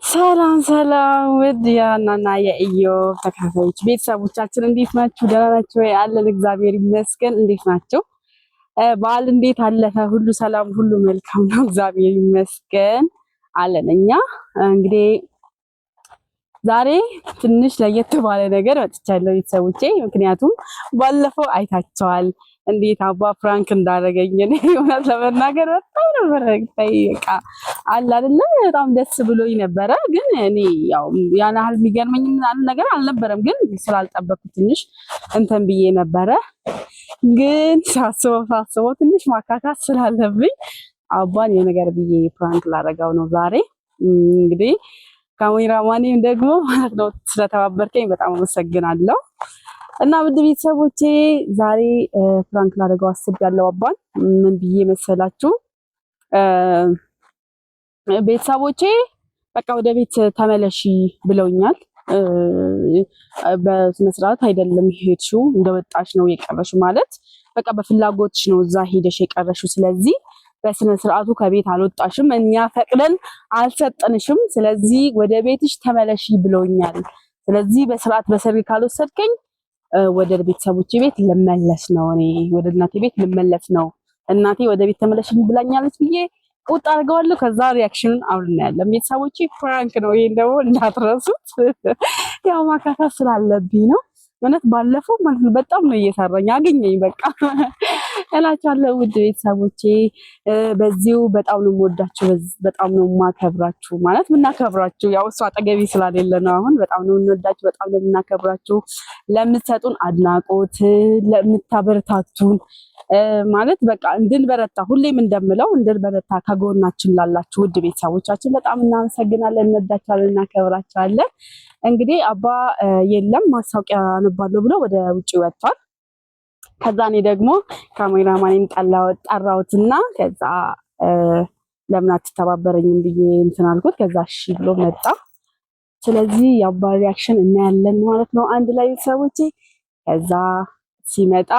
ሰላም ሰላም፣ ውድ የሀናና የኢዮብ ተከታታዮች ቤተሰቦቻችን እንዴት ናችሁ? ደህና ናችሁ ወይ? አለን፣ እግዚአብሔር ይመስገን። እንዴት ናቸው? በዓል እንዴት አለፈ? ሁሉ ሰላም፣ ሁሉ መልካም ነው፣ እግዚአብሔር ይመስገን አለን። እኛ እንግዲህ ዛሬ ትንሽ ለየት ባለ ነገር መጥቻለሁ ቤተሰቦቼ። ምክንያቱም ባለፈው አይታቸዋል እንዴት አባ prank እንዳደረገኝ። እኔ እውነት ለመናገር በጣም ነበር በቃ አለ አይደለ፣ በጣም ደስ ብሎኝ ነበረ። ግን እኔ ያው ያን ያህል የሚገርመኝ ነገር አልነበረም፣ ግን ስላልጠበኩት ትንሽ እንትን ብዬ ነበረ። ግን ሳስበው ሳስበው ትንሽ ማካካስ ስላለብኝ አባን የነገር ብዬ prank ላደርገው ነው ዛሬ። እንግዲህ ካሜራማኔም ደግሞ ማለት ነው ስለተባበርከኝ በጣም አመሰግናለሁ። እና ውድ ቤተሰቦቼ ዛሬ prank ላደርገው አስቤያለሁ። አባን ምን ብዬ መሰላችሁ? ቤተሰቦቼ በቃ ወደ ቤት ተመለሺ ብለውኛል። በስነ ስርዓት አይደለም ሄድሽው፣ እንደወጣሽ ነው የቀረሽው፣ ማለት በቃ በፍላጎትሽ ነው እዛ ሄደሽ የቀረሽው። ስለዚህ በስነ ስርዓቱ ከቤት አልወጣሽም፣ እኛ ፈቅደን አልሰጠንሽም። ስለዚህ ወደ ቤትሽ ተመለሺ ብለውኛል። ስለዚህ በስርዓት በሰርግ ካልወሰድከኝ ወደ ቤተሰቦቼ ቤት ልመለስ ነው፣ እኔ ወደ እናቴ ቤት ልመለስ ነው፣ እናቴ ወደ ቤት ተመለሽ ብላኛለች ብዬ ቁጣ አድርገዋለሁ። ከዛ reaction ኑን አብረን እናያለን። ቤተሰቦቼ prank ነው፣ ይሄን ደግሞ እንዳትረሱት። ያው ማካካስ ስላለብኝ ነው። እውነት ባለፈው ማለት ነው በጣም ነው እየሰራኝ አገኘኝ በቃ እላችኋለሁ። ውድ ቤተሰቦቼ በዚሁ በጣም ነው የምወዳችሁ፣ በጣም ነው የማከብራችሁ። ማለት የምናከብራችሁ ያው እሱ አጠገቤ ስላሌለ ነው። አሁን በጣም ነው የምንወዳችሁ፣ በጣም ነው የምናከብራችሁ። ለምትሰጡን አድናቆት፣ ለምታበረታቱን ማለት በቃ እንድንበረታ ሁሌም እንደምለው እንድንበረታ ከጎናችን ላላችሁ ውድ ቤተሰቦቻችን በጣም እናመሰግናለን። እንወዳችኋለን፣ እናከብራችኋለን። እንግዲህ አባ የለም ማስታወቂያ አነባለሁ ብሎ ወደ ውጭ ወጥቷል። ከዛ እኔ ደግሞ ካሜራማኔን ጠራሁትና ከዛ ለምን አትተባበረኝም ብዬ እንትን አልኩት። ከዛ እሺ ብሎ መጣ። ስለዚህ የአባ reaction እናያለን ማለት ነው አንድ ላይ ቤተሰቦቼ። ከዛ ሲመጣ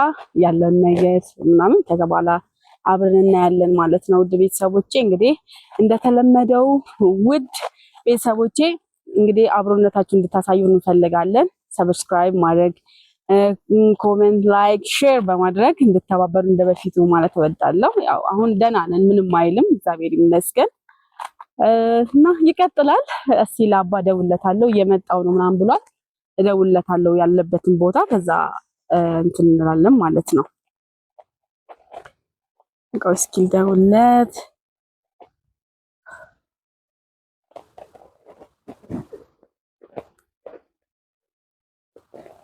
ያለን ነገር ምናምን ከዛ በኋላ አብረን እናያለን ማለት ነው። ውድ ቤተሰቦቼ እንግዲህ እንደተለመደው ውድ ቤተሰቦቼ እንግዲህ አብሮነታችሁ እንድታሳዩ እንፈልጋለን። subscribe ማድረግ፣ comment፣ like፣ share በማድረግ እንድተባበሩ እንደበፊቱ ማለት እወዳለሁ። ያው አሁን ደህና ነን፣ ምንም አይልም፣ እግዚአብሔር ይመስገን እና ይቀጥላል። እስኪ ለአባ እደውልለታለሁ፣ እየመጣው ነው ምናምን ብሏል። እደውልለታለሁ ያለበትን ቦታ ከዛ እንትን እንላለን ማለት ነው። ቆይ እስኪ ልደውልለት።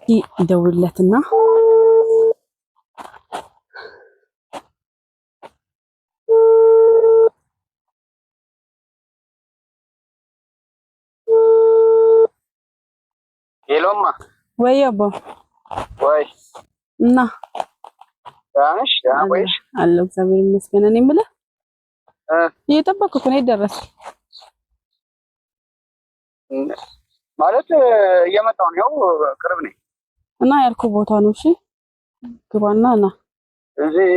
ይደውልለትና hello ማ ወይ አቦ ወይ እና ደህና ነሽ? ደህና ቆየሽ? አለሁ እግዚአብሔር ይመስገን። እኔ የምልህ እየጠበቅኩህ ነው። የት ማለት እየመጣሁ ነው። ያው ቅርብ ነኝ። እና ያልኩህ ቦታ ነው። እሺ ግባና ና። እዚህ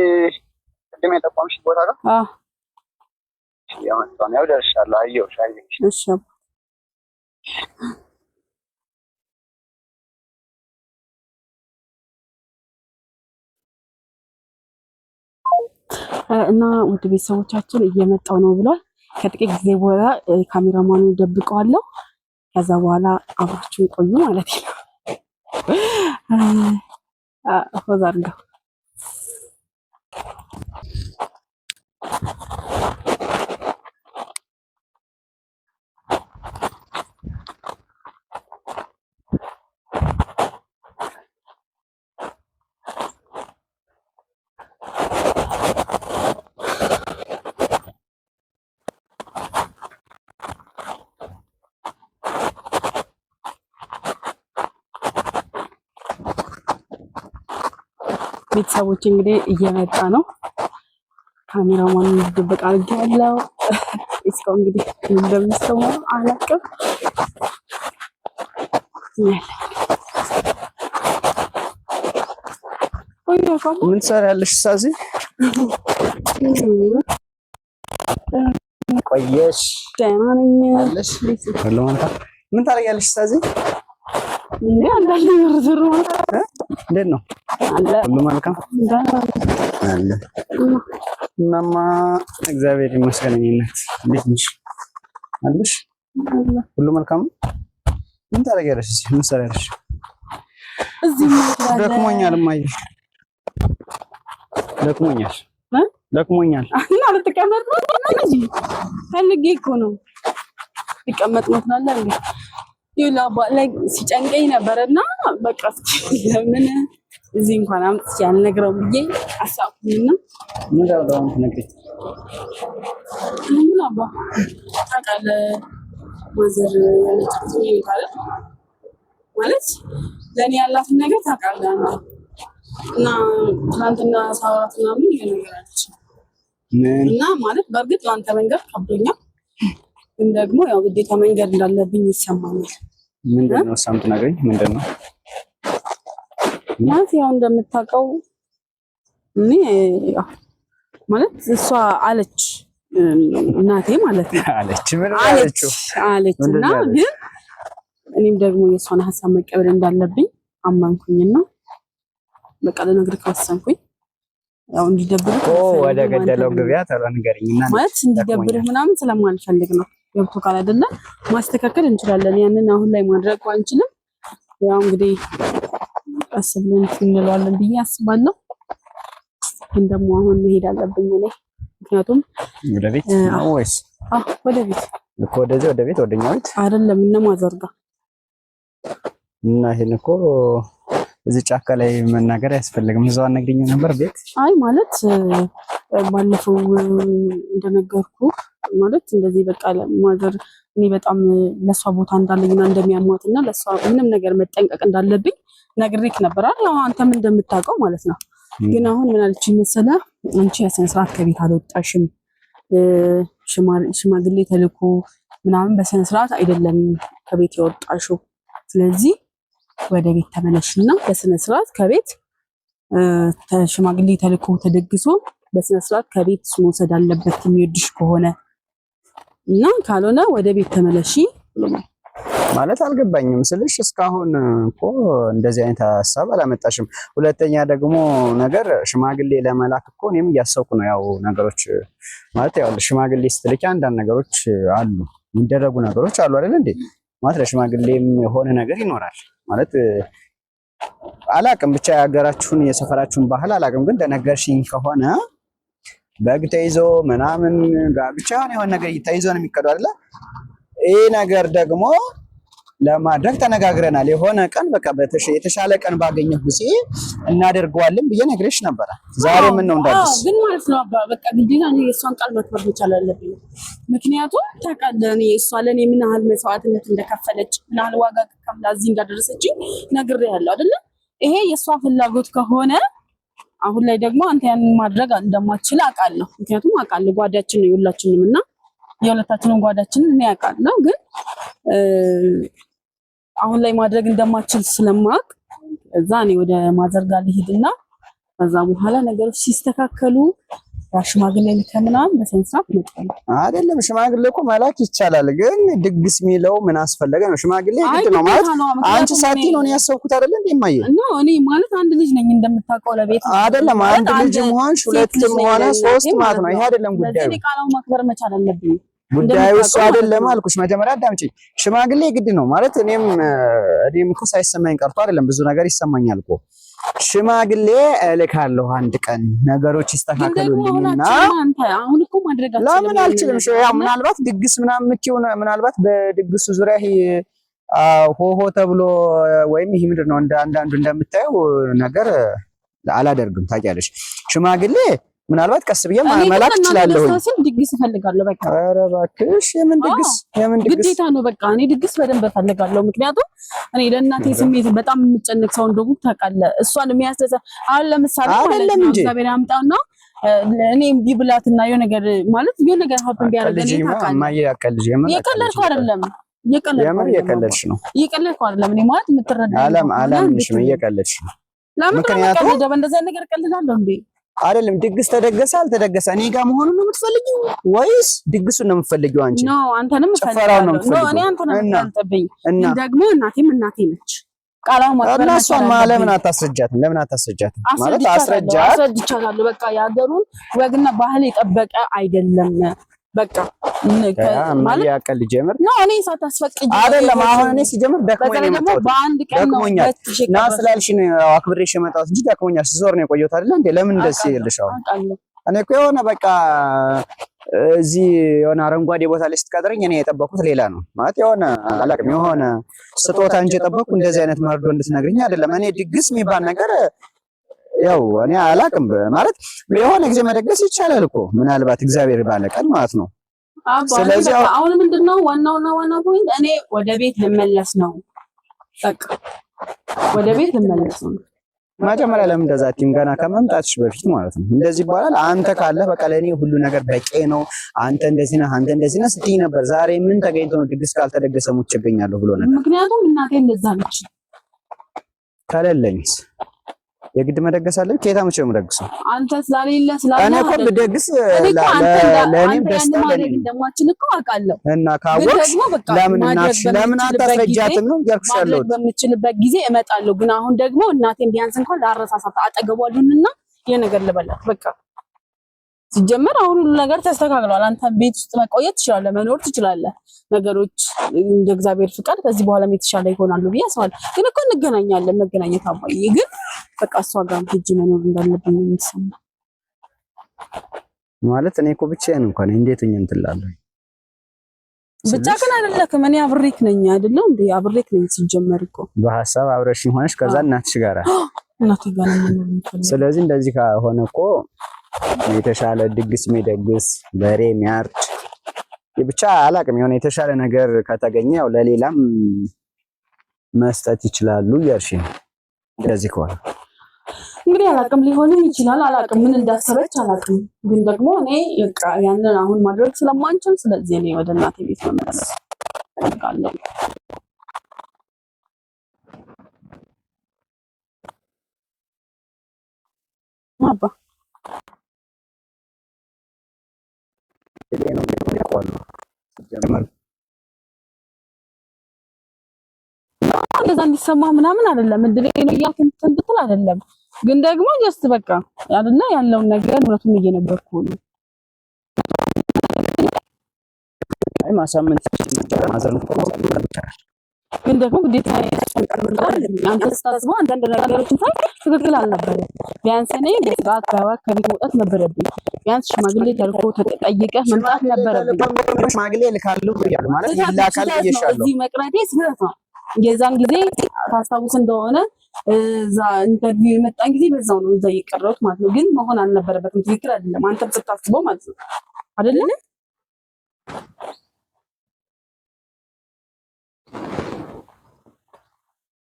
ቅድም የጠቆምሽ ቦታ ጋር። አዎ እየመጣሁ ነው። ያው ደርሻለሁ። አየሁሽ፣ አየሁሽ። እሺ እና ውድ ቤተሰቦቻችን እየመጣው ነው ብሏል። ከጥቂት ጊዜ በኋላ ካሜራማኑ ደብቀዋለሁ። ከዛ በኋላ አብራችሁን ቆዩ ማለት ነው። ሆዝ አድርገው ቤተሰቦች እንግዲህ እየመጣ ነው። ካሜራማን እንዲደበቅ አድርጌያለሁ። እስካሁን እንግዲህ እንደሚሰማው አላውቅም። ምን ትሰሪያለሽ? እሳ እዚህ ቆየ። ቆየሽ? ደህና ነኝ። አለሽ? ሁሉ መልካም። ምን ታደርጊያለሽ? እዚህ እንዴ አንዳንድ ዝርዝር እንዴት ነው? አለ ሁሉ መልካም አለ። እናማ እግዚአብሔር ይመስገን። እኔ እናት እንዴት ነሽ? አለሽ? ሁሉ መልካም። ምን ታደርጊያለሽ? እዚህ ምን ትሰሪያለሽ? እዚህ ደክሞኛል እማዬ፣ ደክሞኛል ደክሞኛል። እና ልትቀመጥ ነው እንጂ ፈልጌ እኮ ነው። ልቀመጥ ነው ትላለህ እንዴ? ይኸውልህ አባ ላይ ሲጨንቀኝ ነበረና በቃ እስኪ ለምን እዚህ እንኳን አምጥቼ አልነግረውም ብዬ አሳብኩኝና ምን ነው የምትነግሪኝ? ምን አባ ታውቃለህ፣ mother ያለቻት ሁኔታ ማለት ለእኔ ያላትን ነገር ታውቃለህ አንተ። እና ትናንትና ሳወራት ምናምን የሆነ ነገር አለች እና ማለት በእርግጥ ለአንተ መንገድ ከብዶኛል፣ ግን ደግሞ ያው ግዴታ መንገድ እንዳለብኝ ይሰማኛል። ምንድን ነው እሷ የምትነግረኝ? ምንድን ነው ማለት ያው እንደምታውቀው እኔ ያው ማለት እሷ አለች እናቴ ማለት ነው አለች ምን አለች አለች ምንድን እና ነው ያለችው? ግን እኔም ደግሞ የእሷን ሀሳብ መቀበል እንዳለብኝ አመንኩኝና በቃ ልነግርህ ከወሰንኩኝ ያው እንዲደብርህ ኦ ወደ ገደለው ግቢያ ቶሎ ንገሪኝና ማለት እንዲደብርህ ምናምን ስለማልፈልግ ነው። ገብቶ ካል አይደለ ማስተካከል እንችላለን። ያንን አሁን ላይ ማድረግ አንችልም። ያው እንግዲህ ቀስ ብለን እንለዋለን ብዬ አስባለሁ። ግን ደግሞ አሁን መሄድ አለብኝ እኔ ምክንያቱም ወደ ቤት ነው ወይስ አዎ ወደ ቤት እኮ ወደዚህ ወደ ቤት ወደኛ ቤት አይደለም እነ mother ጋር እና ይሄን እኮ እዚህ ጫካ ላይ መናገር አያስፈልግም። እዛው አትነግሪኝም ነበር ቤት? አይ ማለት ባለፈው እንደነገርኩ ማለት እንደዚህ በቃ mother እኔ በጣም ለእሷ ቦታ እንዳለኝና እንደሚያሟት እና ለእሷ ምንም ነገር መጠንቀቅ እንዳለብኝ ነግሬክ ነበር አይደል? ያው አንተም እንደምታውቀው ማለት ነው። ግን አሁን ምን አለችኝ መሰለህ? አንቺ በስነ ስርዓት ከቤት አልወጣሽም፣ ሽማግሌ ተልኮ ምናምን በስነ ስርዓት አይደለም ከቤት የወጣሽው። ስለዚህ ወደ ቤት ተመለሽና በስነ ስርዓት ከቤት ሽማግሌ ተልኮ ተደግሶ በስነ ስርዓት ከቤት መውሰድ አለበት የሚወድሽ ከሆነ እና ካልሆነ ወደ ቤት ተመለሺ ብሎኛል። ማለት አልገባኝም ስልሽ እስካሁን እኮ እንደዚህ አይነት ሀሳብ አላመጣሽም። ሁለተኛ ደግሞ ነገር ሽማግሌ ለመላክ እኮ እኔም እያሰብኩ ነው። ያው ነገሮች ማለት ያው ሽማግሌ ስትልኪ አንዳንድ ነገሮች አሉ፣ የሚደረጉ ነገሮች አሉ አይደል እንዴ? ማለት ለሽማግሌም የሆነ ነገር ይኖራል ማለት አላቅም፣ ብቻ የሀገራችሁን የሰፈራችሁን ባህል አላቅም፣ ግን እንደነገርሽኝ ከሆነ በግ ተይዞ ምናምን ብቻ የሆነ ነገር ተይዞ ነው የሚከደው አይደለ? ይህ ነገር ደግሞ ለማድረግ ተነጋግረናል። የሆነ ቀን በቃ የተሻለ ቀን ባገኘሁ ጊዜ እናደርገዋለን ብዬ ነግሬሽ ነበረ። ዛሬ ምን ነው እንዳዲስ ግን ማለት ነው አባ በቃ ግዴታ እኔ የእሷን ቃል መክበር መቻል አለብኝ። ምክንያቱም ታውቃለህ እኔ እሷ ለእኔ ምን ያህል መስዋዕትነት እንደከፈለች ምን ያህል ዋጋ ከፍላ እዚህ እንዳደረሰችኝ ነግሬሃለሁ አይደለ? ይሄ የእሷ ፍላጎት ከሆነ አሁን ላይ ደግሞ አንተ ያንን ማድረግ እንደማትችል አውቃለሁ። ምክንያቱም አውቃለሁ ጓዳችን ነው የሁላችንም እና የሁለታችንን ጓዳችንን እኔ አውቃለሁ። ግን አሁን ላይ ማድረግ እንደማትችል ስለማውቅ እዛ እኔ ወደ mother ጋር ልሂድና ከዛ በኋላ ነገሮች ሲስተካከሉ ሽማግሌ ልከህ ምናምን በስነ ስርዓት እመጣለሁ። አይደለም ሽማግሌ እኮ መላክ ይቻላል፣ ግን ድግስ የሚለው ምን አስፈለገ ነው? ሽማግሌ ግድ ነው ማለት አንቺ ሳትይ ነው እኔ ያሰብኩት አይደለ እንዴ? እማዬ ነው እኔ ማለት አንድ ልጅ ነኝ እንደምታውቀው ለቤት አይደለም አንድ ልጅም ሆንሽ ሁለትም ሆነ ሶስት ማለት ነው። ይሄ አይደለም ጉዳዩ። እኔ ቃላውን ማክበር መቻል አለብኝ። ጉዳዩ እሱ አይደለም አልኩሽ። መጀመሪያ አዳምጪ። ሽማግሌ ግድ ነው ማለት እኔም እኮ ሳይሰማኝ ቀርቶ አይደለም፣ ብዙ ነገር ይሰማኛል እኮ። ሽማግሌ እልካለሁ አንድ ቀን ነገሮች ይስተካከሉልኝና። አሁን እኮ ማድረግ ለምን አልችልም? ያው ምናልባት ድግስ ምናምን የምትይው ምናልባት በድግሱ ዙሪያ ይሄ ሆሆ ተብሎ ወይም ይሄ ምንድን ነው እንደ አንዳንዱ እንደምታየው ነገር አላደርግም። ታውቂያለሽ ሽማግሌ ምናልባት ቀስ ብዬ መላክ እችላለሁ። ድግስ እፈልጋለሁ። በቃ ኧረ እባክሽ የምን ድግስ የምን ድግስ? ግዴታ ነው። በቃ እኔ ድግስ በደንብ እፈልጋለሁ። ምክንያቱም እኔ ለእናቴ ስሜት በጣም የምጨነቅ ሰው እንደሆንኩ ታውቃለህ። እሷን የሚያስደሳ አሁን ለምሳሌ ማለት ነው እግዚአብሔር ያምጣውና እኔ እምቢ ብላትና የሆነ ነገር ማለት የሆነ ነገር happen ቢያደርግ እኔ ታውቃለህ፣ እየቀለድኩ አይደለም። እየቀለድሽ ነው። እየቀለድኩ አይደለም። እኔ ማለት የምትረዳኝ አላምንሽም። እየቀለድሽ ነው። ለምን ነው የምቀልደው? በእንደዚያ ነገር እቀልዳለሁ እንዴ? አይደለም ድግስ ተደገሰ አልተደገሰ እኔ ጋር መሆኑን ነው የምትፈልጊው ወይስ ድግሱን ነው የምትፈልጊው? አንቺ No አንተንም ጭፈራውን ነው እፈልጋለሁ። No እኔ የምትፈልጊው? አንተንም እና የምትበልጥብኝ እና ደግሞ እናቴም እናቴ ነች። ቃላውን ማክበር እና መቻል እሷን አለብኝ። ለምን አታስረጃትም? ለምን አታስረጃትም? ማለት አስረድቻታለሁ አስረጃት። አስረድቻታለሁ። በቃ የሀገሩን ወግና ባህል የጠበቀ አይደለም። በቃ ማለት ያቀል ጀምር ነው። እኔ ሳታስፈቅጂ አይደለም። አሁን እኔ ሲጀምር ደክሞኝ በዛ ነው ላይ ደግሞ የመጣሁት። በአንድ ቀን ነው ደክሞኛል ወጥተሽ ና የቀረሽው። ስላልሽ ነው አክብሬሽ የመጣሁት እንጂ ደክሞኛል። ስዞር ነው የቆየሁት አይደለ እንዴ? ለምን ደስ አውቃለሁ፣ ይልሽ? አሁን አውቃለሁ። እኔ እኮ የሆነ በቃ እዚህ የሆነ አረንጓዴ ቦታ ላይ ስትቀጥረኝ እኔ የጠበኩት ሌላ ነው ማለት የሆነ አላውቅም፣ የሆነ ስጦታ እንጂ የጠበኩ እንደዚህ አይነት መርዶ እንድትነግሪኝ አይደለም። እኔ ድግስ የሚባል ነገር ያው እኔ አላውቅም። ማለት የሆነ ጊዜ መደገስ ይቻላል እኮ ምናልባት እግዚአብሔር ባለ ቀን ማለት ነው። አባ እኔ ስለዚህ በቃ አሁን ምንድነው ዋናውና ዋናው point እኔ ወደ ቤት ልመለስ ነው። በቃ ወደ ቤት ልመለስ ነው። መጀመሪያ ለምን እንደዛ አትይም? ገና ከመምጣትሽ በፊት ማለት ነው። እንደዚህ ይባላል። አንተ ካለህ በቃ ለእኔ ሁሉ ነገር በቂ ነው፣ አንተ እንደዚህ ነህ፣ አንተ እንደዚህ ነህ ስትይ ነበር። ዛሬ ምን ተገኝቶ ነው ድግስ ካልተደገሰ ሙቼ እገኛለሁ ብሎ ነገር ምክንያቱም እናቴ እንደዛ ነች። ከሌለኝስ የግድ መደገስ አለብኝ? ከየት አምጥቼ ነው የምደግሰው? አንተ ስላሌለ ስላለ እኔ እኮ አይደለም። ብደግስ እኔ እኮ አንተ ለእኔም አንተ ደስታ ያን ለእኔ ማድረግ ነው። እንደማችል እኮ አውቃለሁ። እና ግን ካወቅሽ ደግሞ በቃ ለምን ማድረግ እናትሽ ለምን በምችልበት ጊዜ አታስረጃትም ነው እያልኩሽ ማድረግ ያለሁት። በምችልበት ጊዜ እመጣለሁ። ግን አሁን ደግሞ እናቴን ቢያንስ እንኳን ላረሳሳት አጠገቧ ልሁንና የነገር ልበላት። በቃ ሲጀመር አሁን ሁሉ ነገር ተስተካክሏል። አንተ ቤት ውስጥ መቆየት ትችላለህ፣ መኖር ትችላለህ። ነገሮች እንደ እግዚአብሔር ፍቃድ ከዚህ በኋላም የተሻለ ይሆናሉ ብዬ አስባለሁ። ግን እኮ እንገናኛለን፣ መገናኘት አባዬ። ግን በቃ እሷ ጋር ሄጄ መኖር እንዳለብኝ ነው የሚሰማኝ። ማለት እኔ እኮ ብቻዬን እንኳን እንዴት ሆኜ እንትን እላለሁ። ብቻ ግን አይደለክም። እኔ አብሬክ ነኝ አይደለም እንዴ? አብሬክ ነኝ ሲጀመር እኮ በሀሳብ አብረሽኝ ሆነሽ ከዛ እናትሽ ጋራ እናቴ ጋር ነው መኖር የምፈልገው። ስለዚህ እንደዚህ ከሆነ እኮ የተሻለ ድግስ የሚደግስ በሬ የሚያርድ ብቻ አላቅም የሆነ የተሻለ ነገር ከተገኘ ያው ለሌላም መስጠት ይችላሉ እያልሽ ነው። እንደዚህ ከሆነ እንግዲህ አላቅም፣ ሊሆንም ይችላል። አላቅም፣ ምን እንዳሰበች አላቅም። ግን ደግሞ እኔ በቃ ያንን አሁን ማድረግ ስለማንችል፣ ስለዚህ እኔ ወደ እናቴ ቤት መመለስ እፈልጋለሁ። አባ እንደዛ እንዲሰማ ምናምን አይደለም፣ እድሌ ነው እያልክ እንትን ብትል አይደለም። ግን ደግሞ just በቃ አይደለ ያለውን ነገር እውነቱን እየነገርኩህ ነው። አይ ማሳመን ይቻላል፣ ማዘን እኮ ይቻላል። ግን ደግሞ ግዴታ አንተ ስታስበው አንዳንድ ነገሮችን ሳይ ትክክል አልነበረም። ቢያንስ እኔ በስርዓት በወግ ከቤት መውጣት ነበረብኝ። ቢያንስ ሽማግሌ ተልኮ ተጠይቀህ መምጣት ነበረብኝ። ሽማግሌ እልካለሁ ብያለሁ ማለት ስህተት ነው፣ ይላካል ስህተት ነው። ብዬሻለሁ። እዚህ መቅረቴ ስህተት ነው። የዛን ጊዜ ታስታውስ እንደሆነ እዛ interview የመጣን ጊዜ በዛው ነው እዛ እየቀረሁት ማለት ነው። ግን መሆን አልነበረበትም። ትክክል አይደለም። አንተም ስታስበው ማለት ነው አይደለም።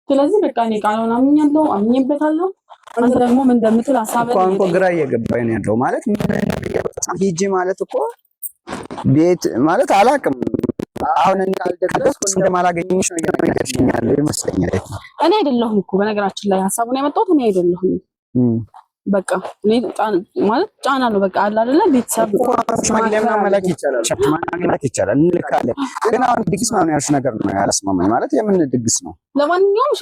ስለዚህ በቃ እኔ ቃሉን አምኛለሁ፣ አምኜበታለሁ። አንተ ደግሞ ምን እንደምትል ሀሳብህን እኮ አሁን እኮ ግራ እየገባኝ ነው ያለው። ማለት ሂጂ ማለት እኮ ቤት ማለት አላውቅም። አሁን እንዳልደገስኩ እንደማላገኝሽ ነው እየነገርሽኝ ያለው ይመስለኛል። እኔ አይደለሁም እኮ በነገራችን ላይ ሀሳቡን ያመጣሁት እኔ አይደለሁም። በቃ እኔ ማለት ጫና ነው በቃ አለ አይደለ ቤተሰብ ሽማግሌ ምናምን መላክ ይቻላል፣ ሽማግሌ መላክ ይቻላል፣ እንልካለን። ግን አሁን ድግስ ምናምን ያልሽ ነገር ነው ያላስማማኝ። ማለት የምን ድግስ ነው? ለማንኛውም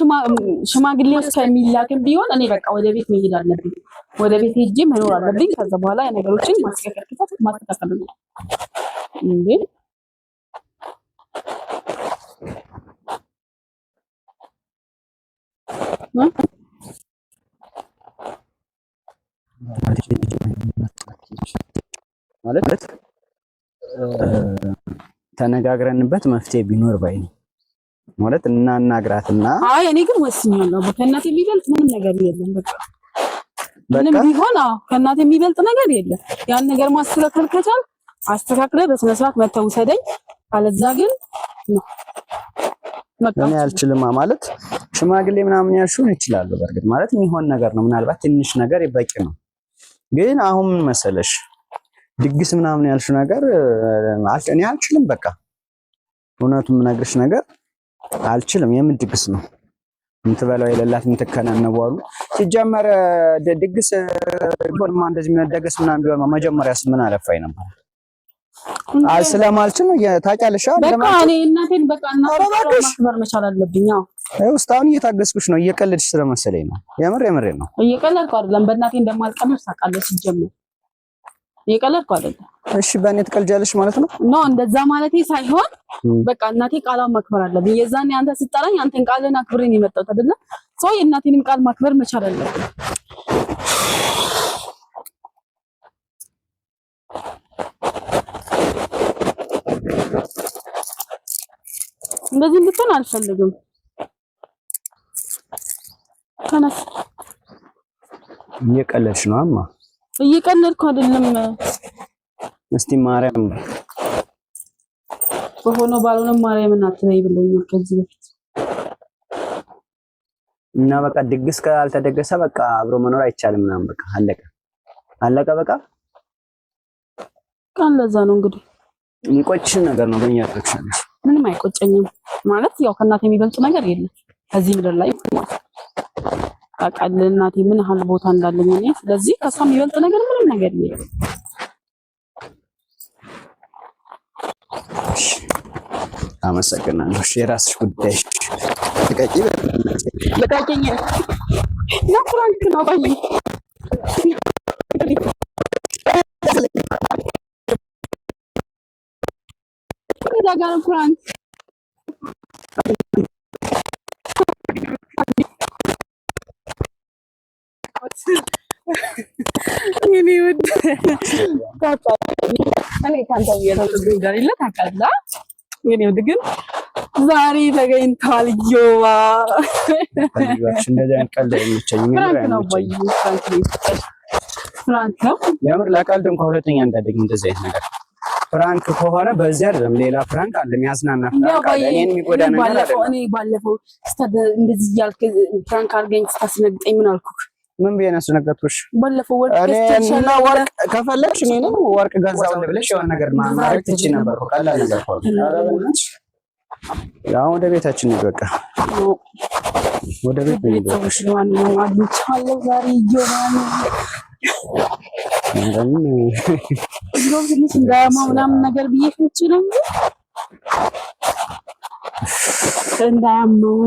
ሽማግሌ እስከሚላክም ቢሆን እኔ በቃ ወደ ቤት መሄድ አለብኝ። ወደ ቤት ሄጄ መኖር አለብኝ። ከዛ በኋላ ነገሮችን ማስተካከል ነው እንዴ። ማለት ተነጋግረንበት መፍትሄ ቢኖር ባይ ነው። ማለት እናናግራትና አይ እኔ ግን ወስኛለሁ። ከእናቴ የሚበልጥ ምንም ነገር የለም። በቃ ምንም ቢሆን አዎ ከእናቴ የሚበልጥ ነገር የለም። ያን ነገር ማስተካከል ከቻልክ አስተካክለህ በስነ ስርዓት መተህ ውሰደኝ። አለዛ ግን ነው በቃ እኔ አልችልማ። ማለት ሽማግሌ ምናምን ያልሽውን እችላለሁ። በእርግጥ ማለት የሚሆን ነገር ነው። ምናልባት ትንሽ ነገር በቂ ነው። ግን አሁን ምን መሰለሽ ድግስ ምናምን ያልሽው ነገር እኔ አልችልም። በቃ እውነቱን የምነግርሽ ነገር አልችልም። የምን ድግስ ነው? የምትበላው የሌላት የምትከናነቡ አሉ። ሲጀመር ድግስ ቢሆንማ እንደዚህ መደገስ ምናምን ቢሆንማ መጀመሪያስ ምን አለፋኝ ነበር። ስለማልችል ነው ታውቂያለሽ። በቃ እኔ እናቴን በቃ እናቴን ማክበር መቻል አለብኝ። አዎ ውስጥ አሁን እየታገስኩሽ ነው፣ እየቀለድሽ ስለመሰለኝ ነው። የምር የምሬ ነው። እየቀለድኩ አይደለም። በእናቴ እንደማልቀልድ ታውቃለህ። ሲጀመር እየቀለድኩ አይደለም። እሺ በእኔ ትቀልጃለሽ ማለት ነው? No እንደዛ ማለቴ ሳይሆን በቃ እናቴ ቃሏን ማክበር አለብኝ። የዛኔ አንተ ስጠራኝ አንተን ቃልን አክብሬ ነው የመጣሁት አይደለ? ሰው የእናቴንም ቃል ማክበር መቻል አለብኝ። እንደዚህ እንድትሆን አልፈልግም። ተነስ። እየቀለድሽ ነው አማ? እየቀለድኩ አይደለም። እስቲ ማርያም በሆነ ባልሆነ ማርያምን አትበይ ብለኛል ከዚህ በፊት። እና በቃ ድግስ ካልተደገሰ በቃ አብሮ መኖር አይቻልም ምናምን በቃ አለቀ አለቀ በቃ ለዛ ነው እንግዲህ የሚቆጭሽን ነገር ነው ግን እያደረግሽ ያለሽ። ምንም አይቆጨኝም ማለት ያው ከእናቴ የሚበልጥ ነገር የለም ከዚህ ምድር ላይ ማለት ታውቃለህ፣ እናቴ ምን ያህል ቦታ እንዳለኝ እኔ። ስለዚህ ከእሷ የሚበልጥ ነገር ምንም ነገር የለም። አመሰግናለሁ። የራስሽ ጉዳይ። ልቀቂ ልቀቂኝ። ነው prank ነው ባይ እዛ ጋር ነው prank። የኔ ውድ እኔ ከአንተ እንደሌለ ታውቃለህ። የኔ ውድ ግን ዛሬ ተገኝተዋል። ዮባ እንደዚህ አይነት ቀልድ አይመቸኝም። prank ነው ባይ prank ነው የምር። ለቀልድ እንኳን ሁለተኛ እንዳደግም እንደዚህ አይነት ነገር prank ከሆነ በዚህ አይደለም፣ ሌላ prank አለ፣ የሚያዝናና prank አለ። እኔን የሚጎዳ ነገር አይደለም። እኔ ባለፈው እንደዚህ እያልክ prank አድርገኝ ስታስነግጠኝ ምን አልኩህ? ምን ብዬ ነው ያስነገጥኩሽ? ባለፈው ወርቅ እና ወርቅ ከፈለግሽ እኔንም ወርቅ ገዛሁልህ ብለሽ የሆነ ነገር ማድረግ ትችይ ነበር እኮ ቀላል ነገር እኮ ነው። አሁን ወደ ቤታችን እንሂድ፣ በቃ ወደ ቤት እንሂድ። አግኝቼዋለሁ ዛሬ እየሆነ እንደውም ትንሽ እንዳያማው ምናምን ነገር ብዬ ፈርቼ ነው እንጂ እንዳያመው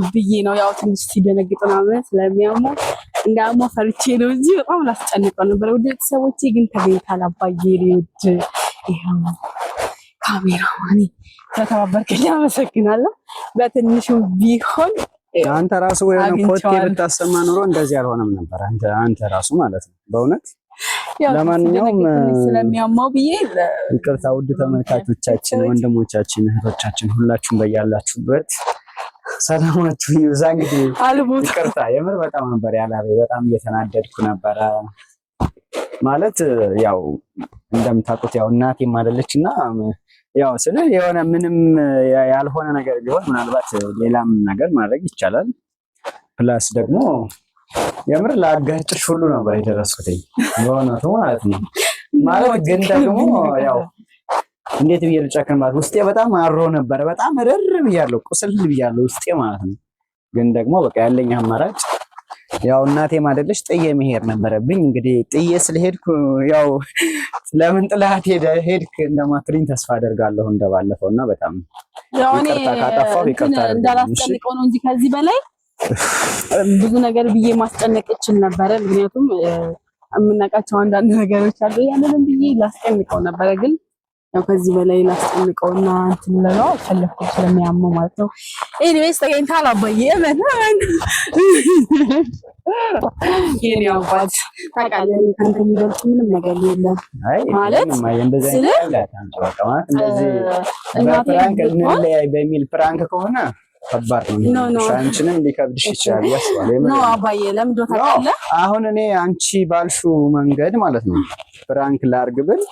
ብዬ ነው። ያው ትንሽ ሲደነግጥ ምናምን ስለሚያመው እንዳያመው ፈርቼ ነው እንጂ በጣም ላስጨንቀው ነበር። ውድ ቤተሰቦቼ ግን ተገኝቷል። አባዬ ውድ ይኸው ካሜራማኔ ስለተባበርከኝ አመሰግናለሁ። በትንሹ ቢሆን አንተ ራሱ የሆነ ኮቴ ብታሰማ ኑሮ እንደዚህ አልሆነም ነበር። አንተ ራሱ ማለት ነው በእውነት ለማንኛውም ስለሚያማው ብዬ ይቅርታ። ውድ ተመልካቾቻችን፣ ወንድሞቻችን፣ እህቶቻችን ሁላችሁም በያላችሁበት ሰላማችሁ ይብዛ። እንግዲህ ይቅርታ የምር በጣም ነበር ያላበኝ፣ በጣም እየተናደድኩ ነበረ። ማለት ያው እንደምታውቁት ያው እናቴም አይደለች እና ያው ስለ የሆነ ምንም ያልሆነ ነገር ቢሆን ምናልባት ሌላም ነገር ማድረግ ይቻላል። plus ደግሞ የምር ላጋጭሽ ሁሉ ነበር የደረስኩትኝ በእውነቱ ማለት ነው። ማለት ግን ደግሞ ያው እንዴት ብዬ ልጨክን ማለት ውስጤ በጣም አሮ ነበረ። በጣም እርር ብያለሁ፣ ቁስል ብያለሁ ውስጤ ማለት ነው። ግን ደግሞ በቃ ያለኝ አማራጭ ያው እናቴም አይደለች ጥዬ መሄድ ነበረብኝ። እንግዲህ ጥዬ ስለሄድኩ ያው ለምን ጥላት ሄድክ እንደማትሉኝ ተስፋ አደርጋለሁ እንደባለፈው እና በጣም ይቅርታ ካጠፋሁ ይቅርታ እንዳላስጨንቀው ነው እንጂ ከዚህ በላይ ብዙ ነገር ብዬ ማስጨነቅ እችል ነበረ። ምክንያቱም የምናውቃቸው አንዳንድ ነገሮች አሉ። ያንንም ብዬ ላስጨንቀው ነበረ፣ ግን ያው ከዚህ በላይ ላስጨንቀውና እንትን ልለው አልፈለኩም ስለሚያመው ማለት ነው። Anyways ተገኝተሃል አባዬ። እመን የኔ አባት ታውቃለህ፣ ከአንተ የሚበልጥ ምንም ነገር የለም። ማለት እንደዚህ በ prank እንለያይ በሚል prank ከሆነ ከባድ ነው። አንቺንም ሊከብድሽ ይችላል ያስባል። No አባዬ ለምዶ ታውቃለህ። አሁን እኔ አንቺ ባልሹ መንገድ ማለት ነው prank ላርግ ብል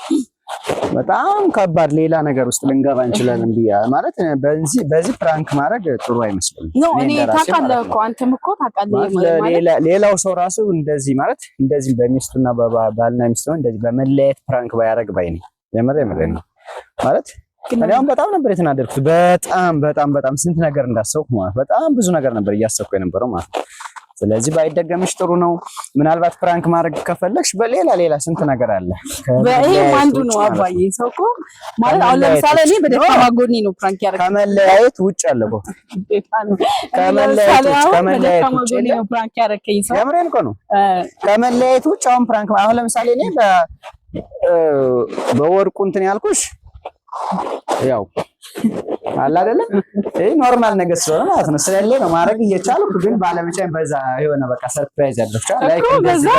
በጣም ከባድ ሌላ ነገር ውስጥ ልንገባ እንችላለን ብያ ማለት በዚህ prank ማድረግ ጥሩ አይመስልም። No እኔ ታውቃለህ እኮ አንተም እኮ ታውቃለህ። ሌላው ሰው ራሱ እንደዚህ ማለት እንደዚህ በሚስቱና በባልና ሚስቱ እንደዚህ በመለያየት prank ባያደርግ ባይ ነኝ። የምር የምር ነው ማለት እኔ አሁን በጣም ነበር የተናደድኩት። በጣም በጣም በጣም ስንት ነገር እንዳሰብኩ ማለት በጣም ብዙ ነገር ነበር እያሰብኩ የነበረው ማለት ነው። ስለዚህ ባይደገምሽ ጥሩ ነው። ምናልባት prank ማድረግ ከፈለግሽ በሌላ ሌላ ስንት ነገር አለ። ይሄም አንዱ ነው አባዬ። ሰው እኮ ማለት አሁን ለምሳሌ እኔ በደካማ ጎኔ ነው prank ያደረገኝ። ከመለያየት ውጭ አለ እኮ ከመለያየት ውጭ ነው prank ያደረገኝ ሰው። የምሬን እኮ ነው። ከመለያየት ውጭ አሁን prank አሁን ለምሳሌ እኔ በወርቁ እንትን ያልኩሽ ያው አለ አይደለ? ይሄ normal ነገር ስለሆነ ማለት ነው። ስለሌለ ነው ማድረግ እየቻልኩ ግን ባለመቻል በዛ የሆነ በቃ surprise ያደርግሻል። Like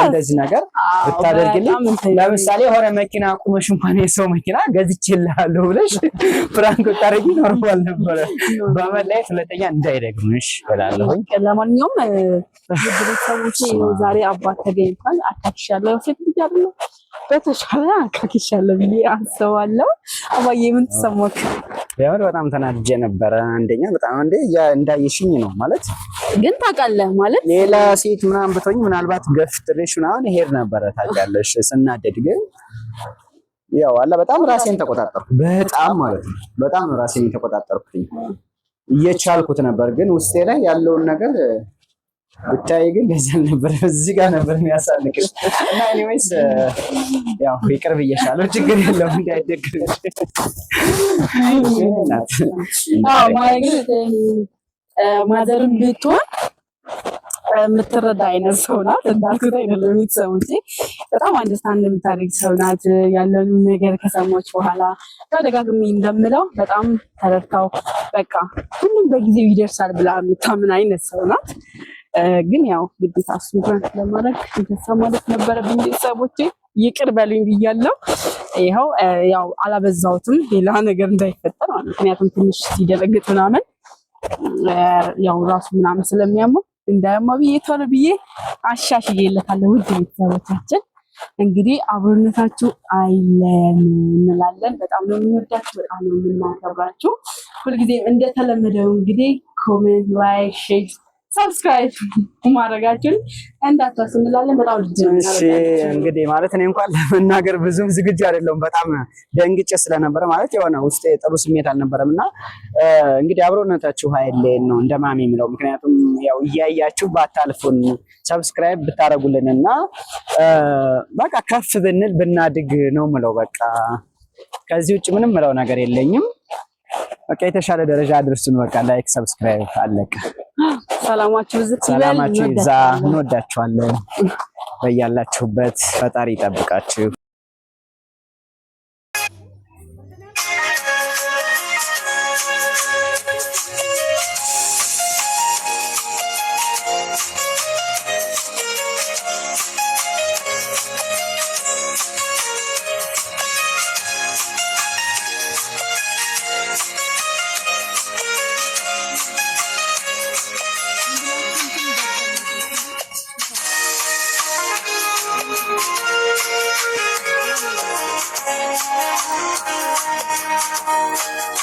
እንደዚህ ነገር ብታደርግልኝ፣ ለምሳሌ የሆነ መኪና አቁመሽ እንኳን የሰው መኪና ገዝቼልሃለሁ ብለሽ prank ብታደርጊ normal ነበረ። በመለየት ሁለተኛ እንዳይደግምሽ እላለሁኝ። ለማንኛውም ቤተሰቦቼ ዛሬ አባት ተገኝቷል። አካክሻለሁ። ሴት ልጅ አይደለሁ በተሻለ አካክሻለሁ ብዬ አስባለሁ። አባዬ ምን ተሰማክ? የምር በጣም ተናድጄ ነበረ። አንደኛ በጣም እንዴ እንዳየሽኝ ነው ማለት ግን ታውቃለህ ማለት ሌላ ሴት ምናምን ብትሆኝ ምናልባት ገፍትሬሽ ምናምን እሄድ ነበረ ታውቂያለሽ። ስናደድ ግን ያው አላ በጣም ራሴን ተቆጣጠርኩ። በጣም ማለት ነው በጣም ነው ራሴን የተቆጣጠርኩት። እየቻልኩት ነበር ግን ውስጤ ላይ ያለውን ነገር ብታይ ግን እንደዛ ነበር። እዚህ ጋር ነበር የሚያሳንቅሽ። እና anyways ያው ይቅር ብዬሻለሁ፣ ችግር የለውም እንዳይደግምሽ። Mother ም ብትሆን የምትረዳ አይነት ሰው ናት። እንዳልኩት አይደለም ቤተሰቦቼ፣ በጣም understand የምታደርግ ሰው ናት። ያለን ነገር ከሰማች በኋላ ደጋግሜ እንደምለው በጣም ተረድታው በቃ ሁሉም በጊዜው ይደርሳል ብላ የምታምን አይነት ሰው ናት። ግን ያው ግዴታ እሱን prank ለማድረግ እንደዛ ማለት ነበረብኝ። ቤተሰቦቼ ይቅር በሉኝ ብያለሁ። ይኸው ያው አላበዛሁትም፣ ሌላ ነገር እንዳይፈጠር ማለት ምክንያቱም ትንሽ ሲደነግጥ ምናምን ያው ራሱ ምናምን ስለሚያመው እንዳያማ ብዬ ቶሎ ብዬ አሻሽዬለታለሁ። ውድ ቤተሰቦቻችን እንግዲህ አብሮነታችሁ አይለየን እንላለን። በጣም ነው የምንወዳችሁ፣ በጣም ነው የምናከብራችሁ። ሁልጊዜም እንደተለመደው እንግዲህ comment፣ like፣ share፣ subscribe ማድረጋችሁን እንዳትረሱ እንላለን። በጣም ልጅ ነው። እሺ እንግዲህ ማለት እኔ እንኳን ለመናገር ብዙም ዝግጁ አይደለሁም። በጣም ደንግጬ ስለነበረ ማለት የሆነ ውስጤ ጥሩ ስሜት አልነበረም እና እንግዲህ አብሮነታችሁ አይለየን ነው እንደ ማሚ የሚለው። ምክንያቱም ያው እያያችሁ ባታልፉን subscribe ብታደርጉልን እና በቃ ከፍ ብንል ብናድግ ነው ምለው። በቃ ከዚህ ውጭ ምንም ምለው ነገር የለኝም። በቃ የተሻለ ደረጃ አድርሱን። በቃ like፣ subscribe አለቀ። ሰላማችሁ ይብዛ። ሰላማችሁ ይብዛ። እንወዳችኋለን። በያላችሁበት ፈጣሪ ይጠብቃችሁ። Thank you.